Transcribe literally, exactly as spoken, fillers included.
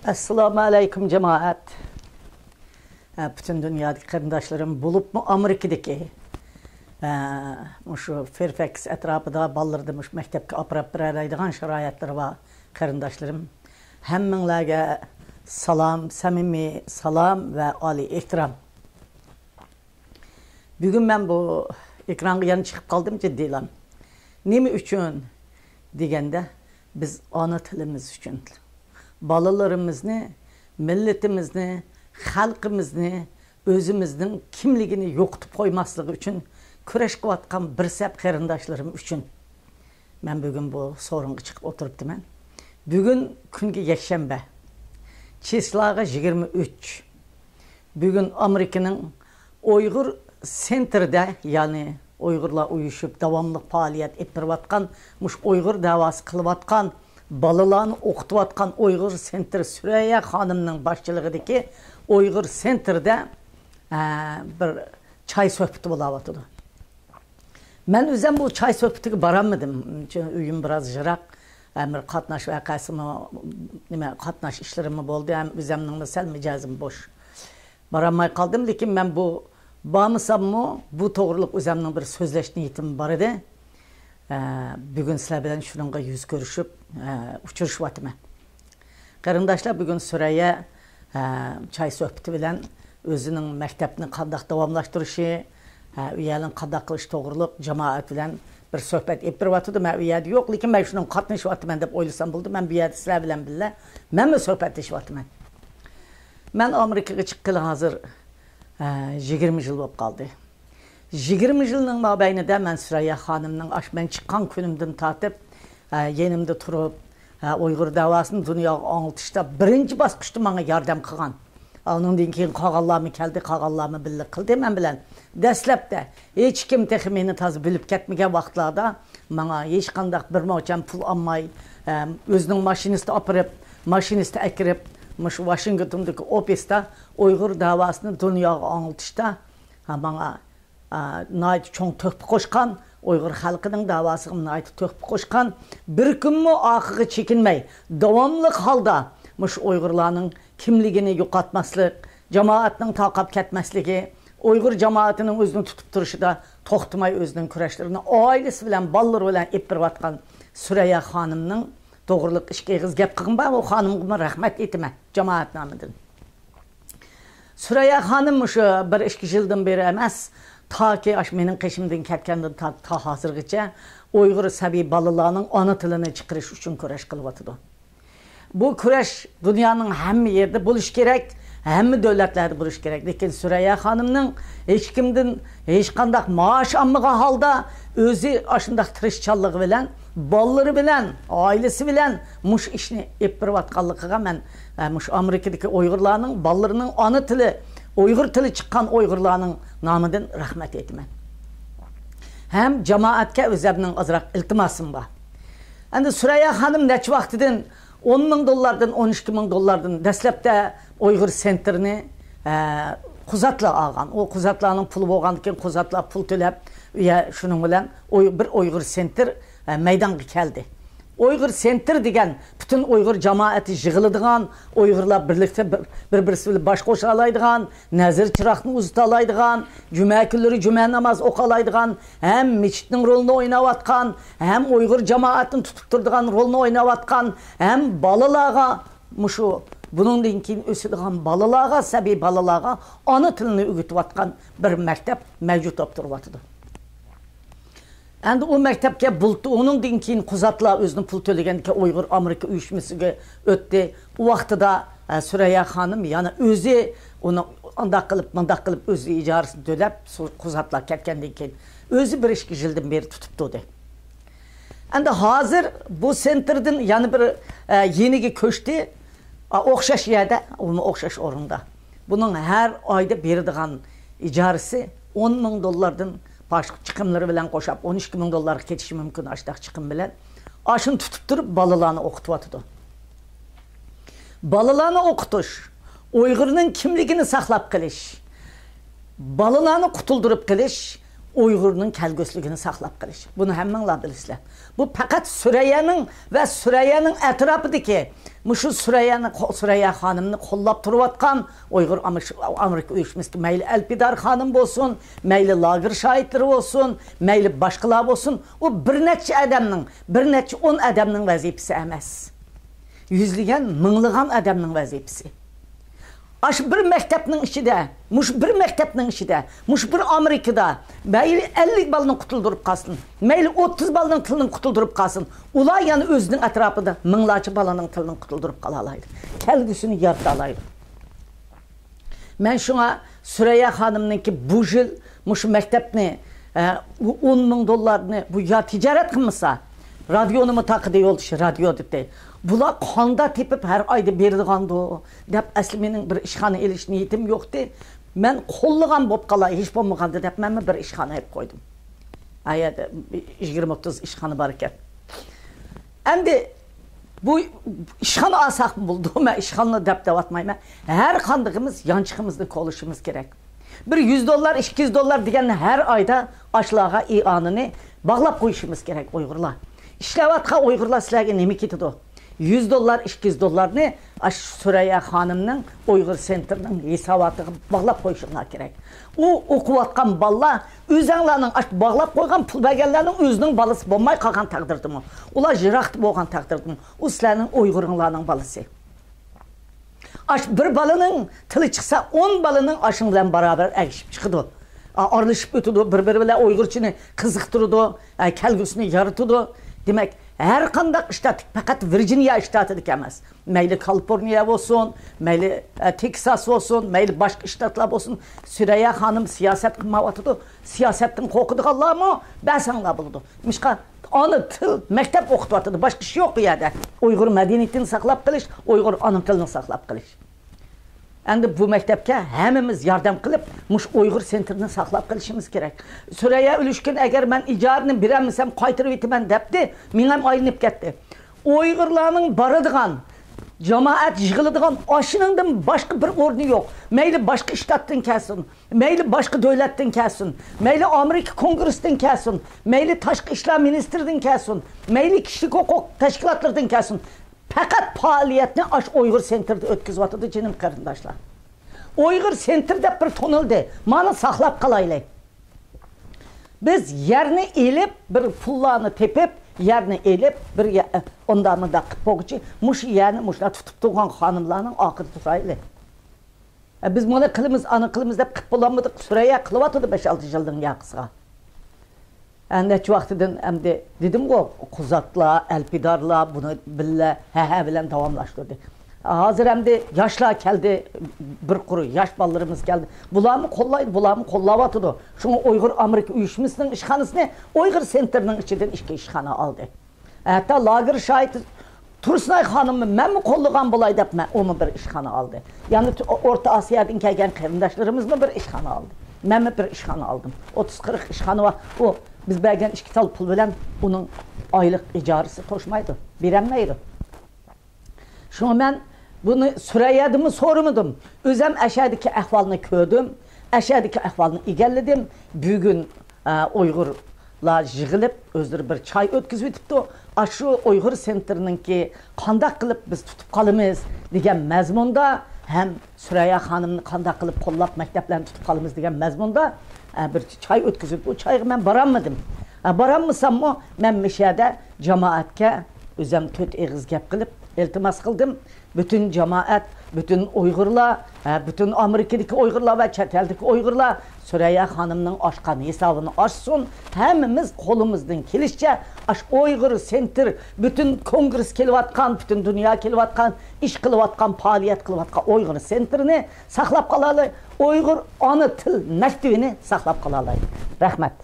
ئەسسالامۇ ئەلەيكۇم، جامائەت. ھە، پۈتۈن دۇنيادىكى قېرىنداشلىرىم، بولۇپمۇ ئامېرىكىدىكى، ھە، مۇشۇ فېرفەكس ئەتراپىدا بالىلىرىنى مۇشۇ مەكتەپكە ئاپىراپ بېرەلەيدىغان شارائىتلىرى بار قېرىنداشلىرىم، ھەممىڭلارگە سالام، سەمىمىي سالام ۋە ئالىي ئېھتىرام. بۈگۈن مەن بۇ ئېكرانغا يەنە چىقىپ قالدىم، جىددىيلا. نېمە ئۈچۈن دېگەندە، بىز ئانا تىلىمىز ئۈچۈن. بالىلىرىمىزنى، مىللىتىمىزنى، خەلقىمىزنى، ئۆزىمىزنىڭ كىملىكىنى يوقىتىپ قويماسلىقى ئۈچۈن كۈرەش قىلىۋاتقان بىر سەپ قېرىنداشلىرىم ئۈچۈن. مەن بۈگۈن بۇ سورۇنغا چىقىپ ئولتۇرۇپتىمەن. بۈگۈن كۈنگە يەكشەنبە. چىسلاغا يىگىرمە ئۈچ. بۈگۈن ئامېرىكىنىڭ ئۇيغۇر سېنتىرىدە، يەنى ئۇيغۇرلار ئۇيۇشۇپ داۋاملىق پائالىيەت ئېلىپ بېرىۋاتقان، مۇشۇ ئۇيغۇر دەۋاسى قىلىۋاتقان، بالىلارنى ئوقۇتۇۋاتقان ئۇيغۇر سېنتىرى سۈرەييە خانىمنىڭ باشچىلىقىدىكى ئۇيغۇر سېنتىرىدە، ئە، بىر چاي سۆھبىتى بولاۋاتىدۇ. مەن ئۆزۈم بۇ چاي سۆھبىتىگە بارالمىدىم. چۈنكى ئۆيۈم بىراز يىراق. ھەم بىر قاتناش ۋەقەسىمۇ، نېمە، قاتناش ئىشلىرىممۇ بولدى، ھەم ئۆزۈمنىڭمۇ سەل مىجەزىم بوش. بارالماي قالدىم، لېكىن مەن بۇ بارمىساممۇ، بۇ توغرىلىق ئۆزۈمنىڭ بىر سۆزلەش نىيىتىم بار ئىدى. ئە، بۈگۈن سىلەر بىلەن شۇنىڭغا يۈز كۆرۈشۈپ، ئە، ئۇچرىشىۋاتىمەن. قېرىنداشلار بۈگۈن سۈرەييە، ھە، چاي سۆھبىتى بىلەن ئۆزىنىڭ مەكتەپنى قانداق داۋاملاشتۇرۇشى، ھە، ئۇ يەرنى قانداق قىلىش توغرۇلۇق جامائەت بىلەن بىر سۆھبەت ئېلىپ بېرىۋاتىدۇ. مەن ئۇ يەردە يوق، لېكىن مەن شۇنىڭغا قاتنىشىۋاتىمەن دەپ ئويلىسام بولىدۇ. مەن بۇ يەردە سىلەر بىلەن بىللە، مەنمۇ سۆھبەتلىشىۋاتىمەن. مەن ئامېرىكىغا چىققىلى ھازىر، ھە، يىگىرمە يىل بولۇپ قالدى. يىگىرمە يىلنىڭ مابەينىدە مەن سۈرەييە خانىمنىڭ ئاش-، مەن چىققان كۈنۈمدىن تارتىپ، ھە، يېنىمدا تۇرۇپ، ھە، ئۇيغۇر دەۋاسىنى دۇنياغا ئاڭلىتىشتا بىرىنچى باسقۇچتا ماڭا ياردەم قىلغان. ئۇنىڭدىن كېيىن قالغانلارمۇ كەلدى، قالغانلارمۇ بىللە قىلدى مەن بىلەن. دەسلەپتە ھېچكىم تېخى مېنى تازا بىلىپ كەتمىگەن ۋاقىتلاردا ماڭا ھېچقانداق بىر موچەن پۇل ئالماي، ھە، ئۆزىنىڭ ماشىنىسىدا ئاپىرىپ، ماشىنىسىدا ئەكىرىپ، مۇشۇ ۋاشىنگتوندىكى ئوفىستا ئۇيغۇر دەۋاسىنى دۇنياغا ئاڭلىتىشتا، ھە، ماڭا ئا، ناھايىتى چوڭ تۆھپە قوشقان، ئۇيغۇر خەلقىنىڭ داۋاسىغا ناھايىتى تۆھپە قوشقان، بىر كۈنمۇ ئارقىغا چېكىنمەي، داۋاملىق ھالدا مۇشۇ ئۇيغۇرلارنىڭ كىملىكىنى يوقاتماسلىق، جامائەتنىڭ تارقاپ كەتمەسلىكى، ئۇيغۇر جامائىتىنىڭ ئۆزىنى تۇتۇپ تۇرۇشىدا توختىماي ئۆزىنىڭ كۈرەشلىرىنى ئائىلىسى بىلەن، بالىلىرى بىلەن ئېلىپ بېرىۋاتقان سۈرەييە خانىمنىڭ توغرىلىق ئىككى ئېغىز گەپ قىلغىنىم بار، ئۇ خانىمغىمۇ رەھمەت ئېيتىمەن جامائەت نامىدىن. سۈرەييە خانىم مۇشۇ بىر ئىككى يىلدىن بېرى ئەمەس، تاكى ئاشۇ مېنىڭ قېشىمدىن كەتكەندىن تا-، تا ھازىرغىچە ئۇيغۇر سەبىي بالىلارنىڭ ئانا تىلىنى چىقىرىش ئۈچۈن كۈرەش قىلىۋاتىدۇ. بۇ كۈرەش دۇنيانىڭ ھەممە يېرىدە بولۇشى كېرەك، ھەممە دۆلەتلەردە بولۇشى كېرەك. لېكىن سۈرەييە خانىمنىڭ ھېچكىمدىن ھېچقانداق مائاش ئالمىغان ھالدا ئۆزى ئاشۇنداق تىرىشچانلىقى بىلەن، بالىلىرى بىلەن، ئائىلىسى بىلەن مۇشۇ ئىشنى ئېلىپ بېرىۋاتقانلىقىغا مەن، ئە، مۇشۇ ئامېرىكىدىكى ئۇيغۇرلارنىڭ بالىلىرىنىڭ ئانا تىلى، ئۇيغۇر تىلى چىققان ئۇيغۇرلارنىڭ نامىدىن رەھمەت ئېيتىمەن. ھەم جامائەتكە ئۆزەمنىڭ ئازراق ئىلتىماسىم بار. ئەمدى سۈرەييە خانىم نەچچە ۋاقتىدىن ئون مىڭ دوللاردىن، ئون ئىككى مىڭ دوللاردىن دەسلەپتە ئۇيغۇر سېنتىرىنى، ئە، قۇزاتلار ئالغان. ئۇ قۇزاتلارنىڭ پۇلى بولغاندىكىن، قۇزاتلار پۇل تۆلەپ، ئۇ يە-، شۇنىڭ بىلەن ئۇي-، بىر ئۇيغۇر سېنتىر، ئە، مەيدانغا كەلدى. ئۇيغۇر سېنتىر دېگەن پۈتۈن ئۇيغۇر جامائىتى يىغىلىدىغان، ئۇيغۇرلار بىرلىكتە بىر-، بىر-، بىرسى بىلەن باش قوشالايدىغان، نەزىر چىراغنى ئۇزىتالايدىغان، جۈمە كۈنلىرى جۈمە نامازى ئوقالايدىغان، ھەم مىچىتنىڭ رولىنى ئويناۋاتقان، ھەم ئۇيغۇر جامائىتىنى تۇتۇپ تۇرىدىغان رولنى ئويناۋاتقان، ھەم بالىلارغا مۇشۇ بۇنىڭدىن كېيىن ئۆسىدىغان بالىلارغا، سەبىي بالىلارغا ئانا تىلىنى ئۆگىتىۋاتقان بىر مەكتەپ مەۋجۇت بولۇپ تۇرۇۋاتىدۇ. ئەمدى ئۇ مەكتەپكە بۇلتۇر، ئۇنىڭدىن كېيىن قۇزاتلار ئۆزىنىڭ پۇل تۆلىگەندىكىن ئۇيغۇر ئامېرىكا ئۇيۇشمىسىگە ئۆتتى. ئۇ ۋاقتىدا، ئە، سۈرەييە خانىم يەنە ئۆزى ئۇنى ئانداق قىلىپ، مۇنداق قىلىپ ئۆزى ئىجارىسىنى تۆلەپ، سۇ-، قۇزاتلار كەتكەندىن كېيىن ئۆزى بىر ئىككى يىلدىن بېرى تۇتۇپ تۇردى. ئەمدى ھازىر بۇ سېنتىردىن يەنە بىر، ئە، يېنىگە كۆچتى. ئا، ئوخشاش يەردە، ئۇمۇ ئوخشاش ئورۇندا. بۇنىڭ ھەر ئايدا بېرىدىغان ئىجارىسى ئون مىڭ دوللاردىن باشقا چىقىملىرى بىلەن قوشاپ ئون ئىككى مىڭ دوللارغا كېتىشى مۇمكىن، ئاشۇنداق چىقىم بىلەن. ئاشۇنى تۇتۇپ تۇرۇپ بالىلارنى ئوقۇتۇۋاتىدۇ. بالىلارنى ئوقۇتۇش، ئۇيغۇرنىڭ كىملىكىنى ساقلاپ قېلىش، بالىلارنى قۇتۇلدۇرۇپ قېلىش، ئۇيغۇرنىڭ كەلگۈسىلىكىنى ساقلاپ قېلىش. بۇنى ھەممىڭلار بىلىسىلەر. بۇ پەقەت سۈرەييەنىڭ ۋە سۈرەييەنىڭ ئەتراپىدىكى مۇشۇ سۈرەييەنى، سۈرەييە خانىمنى قوللاپ تۇرۇۋاتقان ئۇيغۇر ئامېرىكا ئۇيۇشمىسىدىكى مەيلى ئەلپىدار خانىم بولسۇن، مەيلى لاگېر شاھىتلىرى بولسۇن، مەيلى باشقىلار بولسۇن، ئۇ بىر نەچچە ئادەمنىڭ، بىر نەچچە ئون ئادەمنىڭ ۋەزىپىسى ئەمەس. يۈزلىگەن، مىڭلىغان ئادەمنىڭ ۋەزىپىسى. ئاشۇ بىر مەكتەپنىڭ ئىچىدە، مۇشۇ بىر مەكتەپنىڭ ئىچىدە، مۇشۇ بىر ئامېرىكىدا مەيلى ئەللىك بالىنى قۇتۇلدۇرۇپ قالسۇن، مەيلى ئوتتۇز بالىنىڭ تىلىنى قۇتۇلدۇرۇپ قالسۇن، ئۇلار يەنە ئۆزىنىڭ ئەتراپىدا مىڭلارچە بالىنىڭ تىلىنى قۇتۇلدۇرۇپ قالالايدۇ. كەلگۈسىنى يارىتالايدۇ. مەن شۇڭا سۈرەييە خانىمنىڭكى بۇ يىل مۇشۇ مەكتەپنى، ئە، ئون مىڭ دوللارنى بۇ يا تىجارەت قىلمىسا، رادىيونىمۇ تاقىدى يولدىشى، رادىيو دېدى. بۇلار قاندا تېپىپ ھەر ئايدا بېرىدىغاندۇ دەپ، ئەسلى مېنىڭ بىر ئىشخانا ئېلىش نىيىتىم يوقتى. مەن قوللىغان بولۇپ قالاي، ھېچ بولمىغاندا دەپ، مەنمۇ بىر ئىشخانا ئېلىپ قويدۇم. ئا يەردە يىگىرمە ئوتتۇز ئىشخانا بار ئىكەن. ئەمدى بۇ ئىشخانا ئالساق بولىدۇ، مەن ئىشخانا دەپ دەۋاتمايمەن. ھەر قاندىقىمىز يانچۇقىمىزنى كولىشىمىز كېرەك. بىر يۈز دوللار، ئىككى يۈز دوللار دېگەننى ھەر ئايدا ئاشۇلارغا ئىئانىنى باغلاپ قويۇشىمىز كېرەك ئۇيغۇرلار. ئىشلەۋاتقان ئۇيغۇرلار سىلەرگە نېمە كېتىدۇ؟ يۈز دوللار، ئىككى يۈز دوللارنى ئاشۇ سۈرەييە خانىمنىڭ ئۇيغۇر سېنتىرىنىڭ ھېساباتىغا باغلاپ قويۇشۇڭلار كېرەك. ئۇ ئوقۇۋاتقان بالىلار ئۆزەڭلارنىڭ ئاشۇ باغلاپ قويغان پۇل بەرگەنلەرنىڭ ئۆزىنىڭ بالىسى بولماي قالغان تەقدىردىمۇ، ئۇلار يىراقتا بولغان تەقدىردىمۇ، ئۇ سىلەرنىڭ ئۇيغۇرۇڭلارنىڭ بالىسى. ئاشۇ بىر بالىنىڭ تىلى چىقسا، ئون بالىنىڭ ئاشۇنىڭ بىلەن باراۋەر ئەگىشىپ چىقىدۇ. ئا، ئارىلىشىپ ئۆتىدۇ، بىر-بىرى بىلەن ئۇيغۇرچىنى قىزىقتۇرىدۇ، ئا، كەلگۈسىنى يارىتىدۇ. دېمەك، ھەر قانداق شتات، پەقەت ۋىرجىنىيە شتاتىدىكى ئەمەس، مەيلى كالىفورنىيە بولسۇن، مەيلى، ئە، تېكساس بولسۇن، مەيلى باشقا شتاتلار بولسۇن، سۈرەييە خانىم سىياسەت قىلمايۋاتىدۇ. سىياسەتتىن قورقىدىغانلارمۇ بەرسەڭلار بولىدۇ. نېمىشقا؟ ئانا تىل، مەكتەپ ئوقۇتۇۋاتىدۇ، باشقا ئىش يوق بۇ يەردە. ئۇيغۇر مەدەنىيىتىنى ساقلاپ قېلىش، ئۇيغۇر ئانا تىلىنى ساقلاپ قېلىش. ئەمدى بۇ مەكتەپكە ھەممىمىز ياردەم قىلىپ، مۇشۇ ئۇيغۇر سېنتىرىنى ساقلاپ قېلىشىمىز كېرەك. سۈرەييە ئۈلۈشكۈن، ئەگەر مەن ئىجارىنى بېرەلمىسەم، قايتۇرۇۋېتىمەن دەپتۇ، مېڭەم ئايلىنىپ كەتتى. ئۇيغۇرلارنىڭ بارىدىغان، جامائەت يىغىلىدىغان ئاشۇنىڭدىن باشقا بىر ئورنى يوق. مەيلى باشقا شتاتتىن كەلسۇن، مەيلى باشقا دۆلەتتىن كەلسۇن، مەيلى ئامېرىكا كونگرېسىدىن كەلسۇن، مەيلى تاشقى ئىشلار مىنىستىرىدىن كەلسۇن، مەيلى كىشىلىك ھوقۇق تەشكىلاتلىرىدىن كەلسۇن، پەقەت پائالىيەتنى ئاشۇ ئۇيغۇر سېنتىرىدا ئۆتكۈزۈۋاتىدۇ، جېنىم قېرىنداشلار. ئۇيغۇر سېنتىر دەپ بىر تونۇلدى. مانا ساقلاپ قالايلى. بىز يەرنى ئېلىپ، بىر پۇللارنى تېپىپ، يەرنى ئېلىپ، بىر يە-، ئۇنداق مۇنداق قىلىپ بولغۇچە، مۇشۇ يەرنى مۇشۇنداق تۇتۇپ تۇرغان خانىملارنىڭ ئارقىدا تۇرايلى. ئە، بىز مانا قىلىمىز، ئانا قىلىمىز دەپ قىلىپ بولالمىدۇق. سۈرەييە قىلىۋاتىدۇ بەش-ئالتە يىلنىڭ ياقىسىغا. ئە، نەچچە ۋاقتىدىن ئەمدى دېدىمغۇ، قۇزاتلار، ئەلپىدارلار بۇنى بىللە ھە-ھە بىلەن داۋاملاشتۇردى. ھازىر ئەمدى ياشلار كەلدى، بىر قۇر ياش بالىلىرىمىز كەلدى. بۇلارمۇ قوللايدۇ، بۇلارمۇ قوللاۋاتىدۇ. شۇڭا ئۇيغۇر ئامېرىكا ئۇيۇشمىسىنىڭ ئىشخانىسىنى ئۇيغۇر سېنتىرىنىڭ ئىچىدىن ئىككى ئىشخانا ئالدى. ھەتتا لاگېر شاھىتى تۇرسۇنئاي خانىممۇ مەنمۇ قوللىغان بولاي دەپ، مەن، ئۇمۇ بىر ئىشخانا ئالدى. يەنە تۇ-، ئورتا ئاسىيادىن كەلگەن قېرىنداشلىرىمىزمۇ بىر ئىشخانا ئالدى. مەنمۇ بىر ئىشخانا ئالدىم. ئوتتۇز قىرىق ئىشخانا بار. ئۇ بىز بەرگەن ئىككى تال پۇل بىلەن ئۇنىڭ ئايلىق ئىجارىسى توشمايدۇ، بېرەلمەيدۇ. شۇڭا مەن بۇنى سۈرەييەدىنمۇ سورىمىدىم. ئۆزەم ئەشەدىكى ئەھۋالنى كۆردۈم، ئەشەدىكى ئەھۋالنى ئىگىلىدىم. بۈگۈن، ئە، ئۇيغۇرلار يىغىلىپ، ئۆزلىرى بىر چاي ئۆتكۈزۈۋېتىپتۇ. ئاشۇ ئۇيغۇر سېنتىرىنىڭكى قانداق قىلىپ بىز تۇتۇپ قالىمىز دېگەن مەزمۇندا ھەم سۈرەييە خانىمنى قانداق قىلىپ قوللاپ مەكتەپلەرنى تۇتۇپ قالىمىز دېگەن مەزمۇندا، ئە، بىر چاي ئۆتكۈزۈپ، ئۇ چايغا مەن بارالمىدىم. ئە، بارالمىساممۇ، مەن مۇشۇ يەردە جامائەتكە ئۆزەم تۆت ئېغىز گەپ قىلىپ، ئىلتىماس قىلدىم. پۈتۈن جامائەت، پۈتۈن ئۇيغۇرلار، ھە، پۈتۈن ئامېرىكىدىكى ئۇيغۇرلار ۋە چەت ئەلدىكى ئۇيغۇرلار سۈرەييە خانىمنىڭ ئاچقان ھېسابىنى ئاچسۇن. ھەممىمىز قولىمىزدىن كېلىشىچە ئاشۇ ئۇيغۇر سېنتىر، پۈتۈن كونگرېس كېلىۋاتقان، پۈتۈن دۇنيا كېلىۋاتقان، ئىش قىلىۋاتقان، پائالىيەت قىلىۋاتقان ئۇيغۇر سېنتىرىنى ساقلاپ قالالاي، ئۇيغۇر ئانا تىل مەكتىۋىنى ساقلاپ قالالاي. رەھمەت.